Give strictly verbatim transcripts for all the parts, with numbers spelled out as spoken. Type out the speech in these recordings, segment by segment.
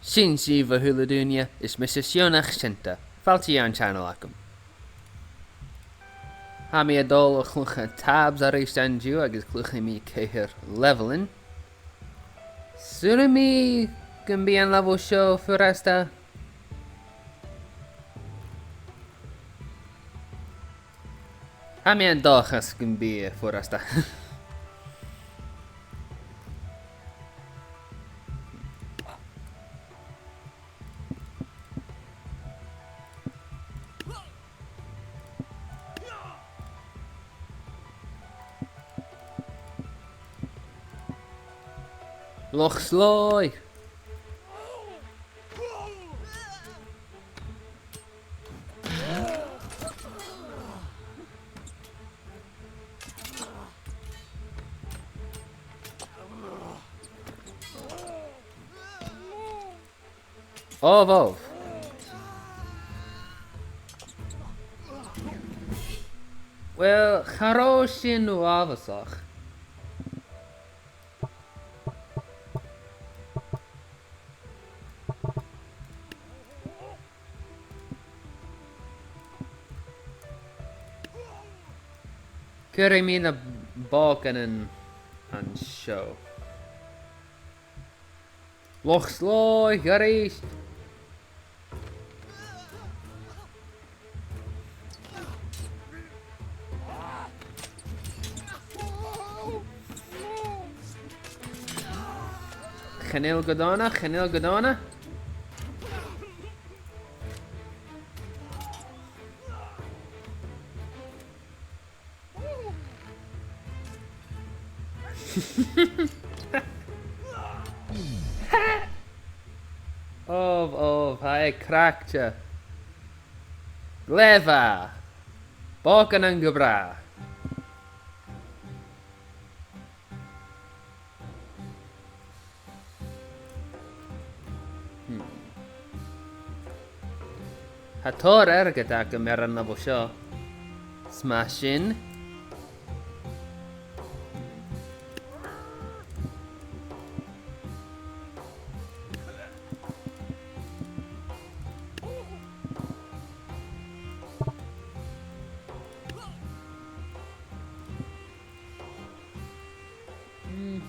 Sin sibh, a h-uile duine, is mise Sionnach Sionnta. Fàilte dhan channel agam. Tha mi a' dol a chluich TABS a-rithist an-diugh agus cluichidh mi ceithir leibhealan. Saoilidh mi gum bi an leibheal seo furasta. Tha mi an dòchas gum bi e furasta. Loch Slòigh! Obh, obh. Uill, cha robh sin uabhasach. Cuiridh mi na bòcanan an seo. Loch Slòigh a-rithist! Chan eil gu dona, chan eil gu dona. Obh, obh, tha e craicte. Glè mhath. Bòcanan gu bràth. Hmm. Tha tòrr airgid agam air an leibheal seo. 'S math sin. Mm.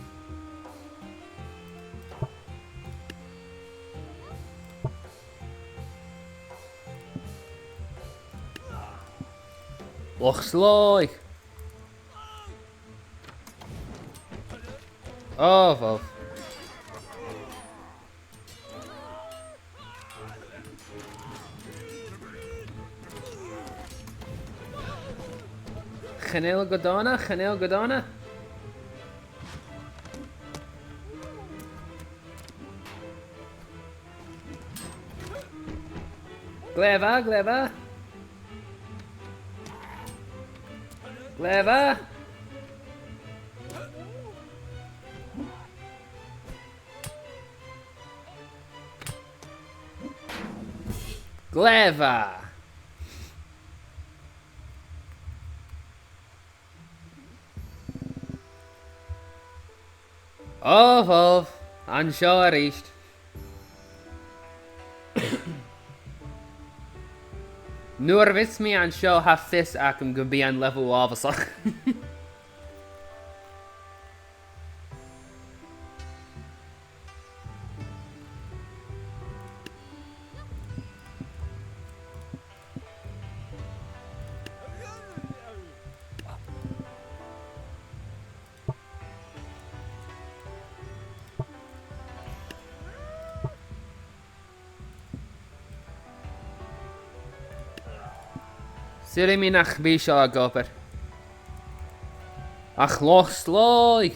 Loch Slòigh! Obh, obh. Chan eil gu dona, chan eil gu dona. Glè mhath, glè mhath. Glè mhath. Glè mhath. Obh, obh, an seo a-rithist. Nuair a bhios mi an seo, tha fios agam gum bi an leibheal uabhasach. Saoilidh mi nach bi seo ag obair. Ach Loch Slòigh!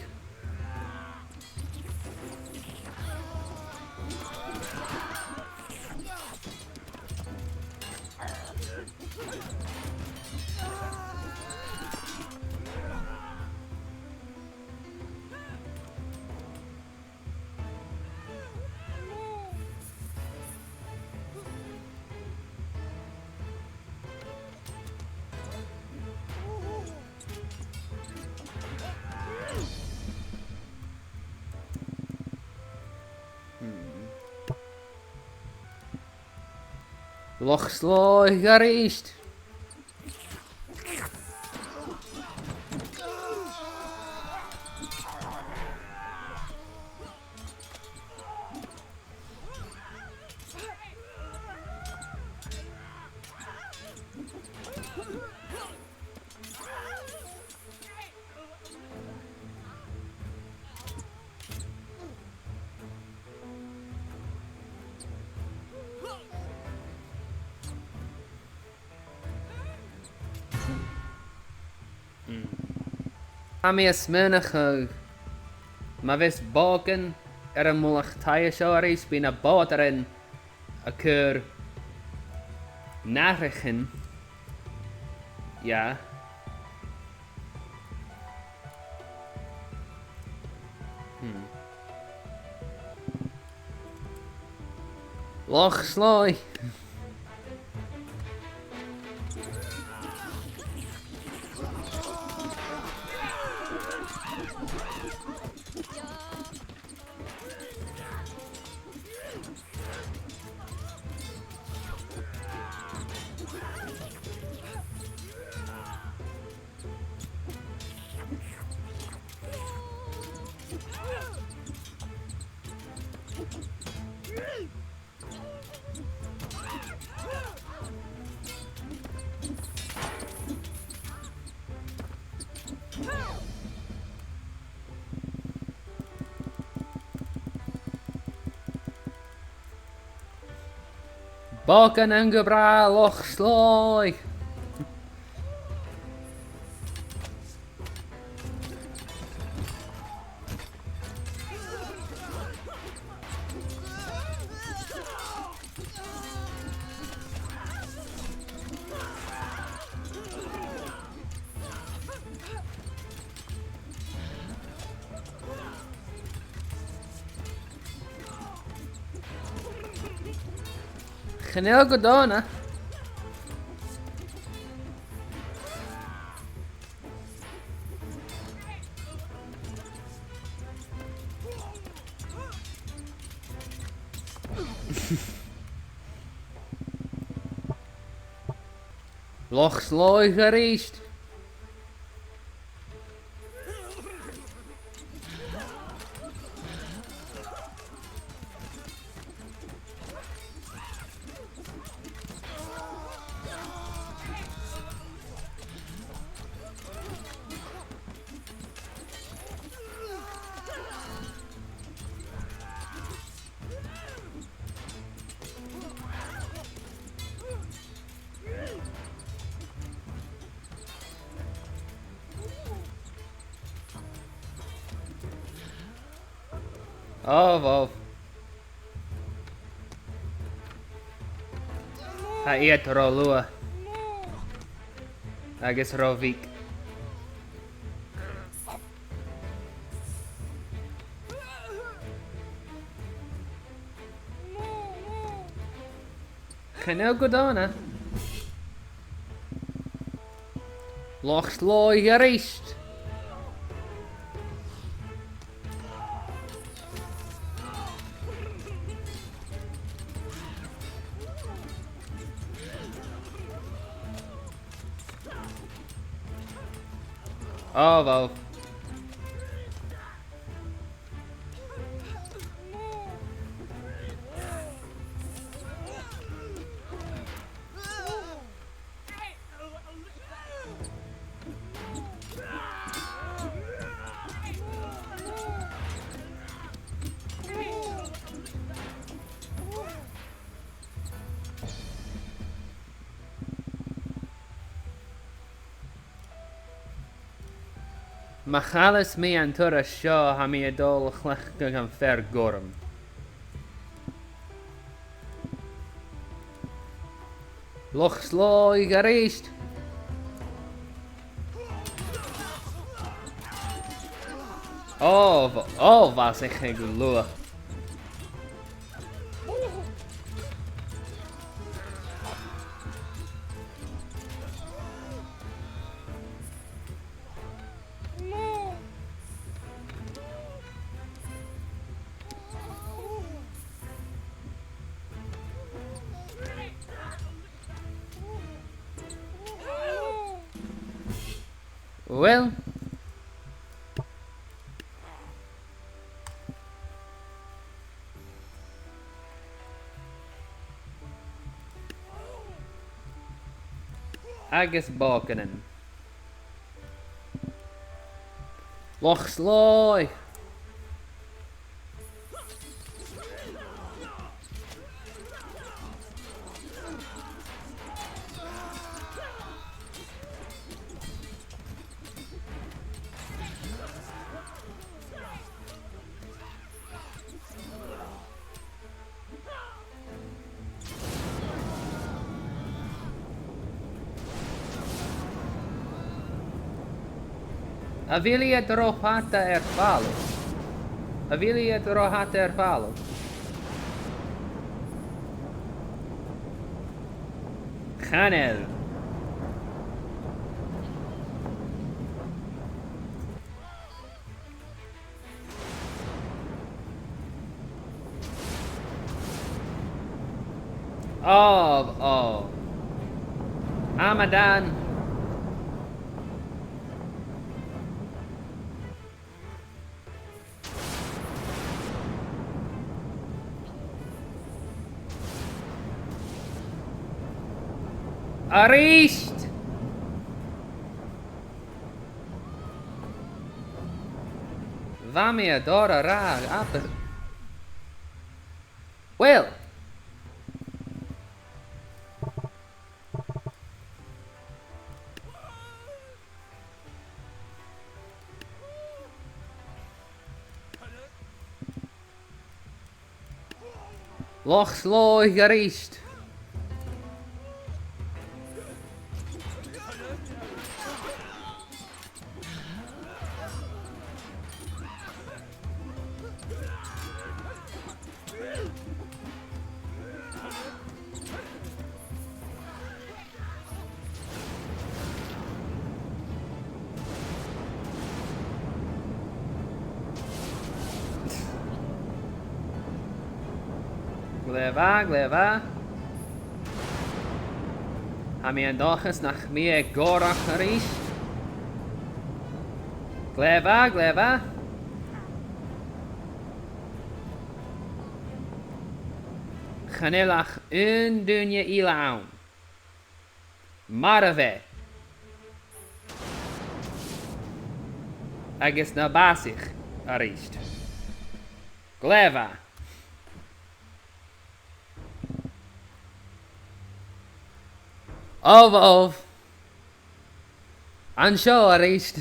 Loch Slòigh a-rithist. Hmm. Tha mi a' smaoineachadh, ma bhios bòcan air a' mhullach-taighe seo a-rithist, bidh na bòdairean a' cur nathraichean. Yeah. Hmm. Loch Slòigh. Bòcan ann gu bràth, Loch Slòigh! Chan eil gu dona. Loch Slòigh a-rithist. Ò, bhobh. Tha iad ro luath. Agus ro bheag. Chan eil gu dona. Loch Slòigh a-rithist. Ò, bhobh. Ma chailleas mi an turas seo, tha mi a' dol a chleachdadh am fear gorm. Loch Slòigh a-rithist. Ò, bh-, ò, bhàsaich e gu luath. Uill. Agus bòcanan. Loch Slòigh! A bheil iad ro fhada air falbh? A bheil iad ro fhada air falbh? Chan eil. Ò, ò. Amadan. A-rithist! Bha mi a' dol a ràdh, abair. Uill. Loch Slòigh a-rithist. Glè mhath, glè mhath. Tha mi an dòchas nach bi e gòrach a-rithist. Glè mhath, glè mhath. Chan eil ach aon duine eile ann. Marbh e. Agus na bàsaich a-rithist. Glè mhath. Obh, obh. An seo a-rithist.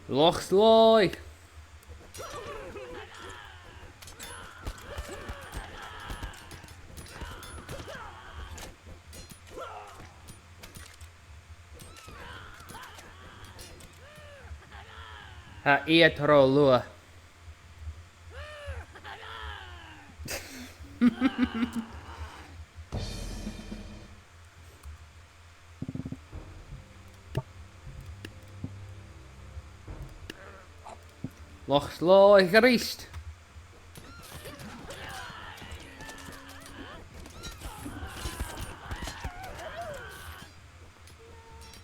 Loch Slòigh! Tha iad ro luath. Loch Slòigh a-rithist.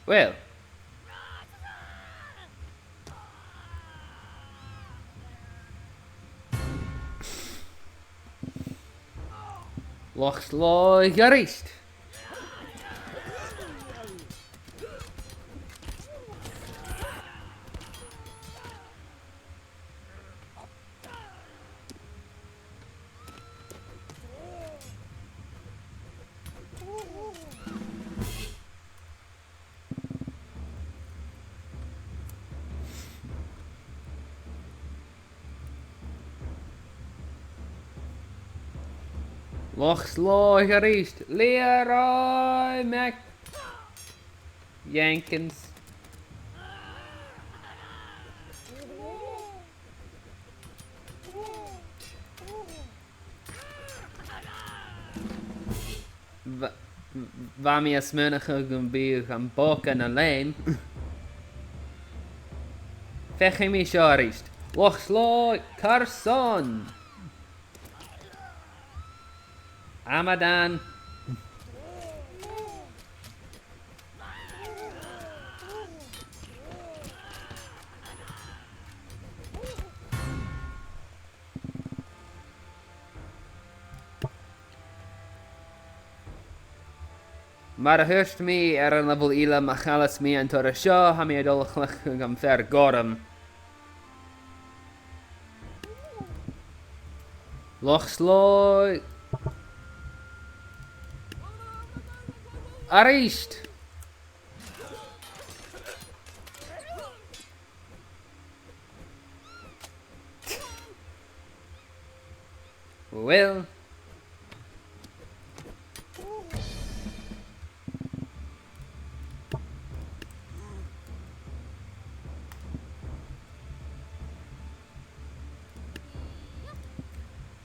Uill. Loch Slòigh a-rithist. Loch Slòigh a-rithist, Leroy Mac Jenkins. Bha, bha mi a' smaoineachadh gum biodh am bòcan a' leum. Feuchaidh mi seo a-rithist. Loch Slòigh, carson? Amadan. Mar a thuirt mi air an leibheil eile, ma chailleas mi an turas seo, tha mi a' dol a chleachdadh am fear gorm. Loch Slòigh. A-rithist. Uill.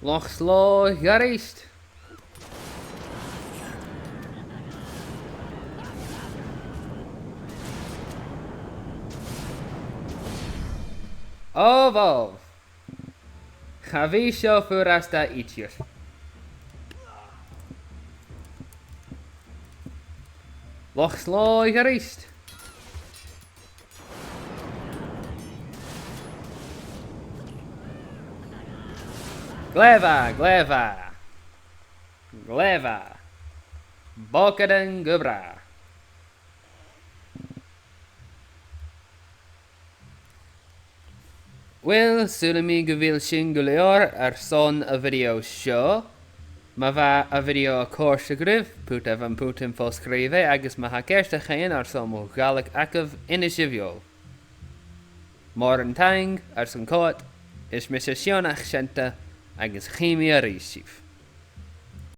Loch Slòigh a-rithist. Ò, bhobh. Cha bhi seo furasta idir. Loch Slòigh a-rithist. Glè mhath, glè mhath. Glè mhath. Bogadan gu bràth. Uill, saoilidh mi gu bheil sin gu leòr airson a' video seo. Ma bha a' video a' còrdadh ribh, put am putan fo-sgrìobhadh, agus ma tha ceist agaibh airson mo Ghàidhlig agaibh, innsibh dhomh. Mòran taing airson coimhead, is mise Sionnach Seunta, agus chì mi a-rithist sibh.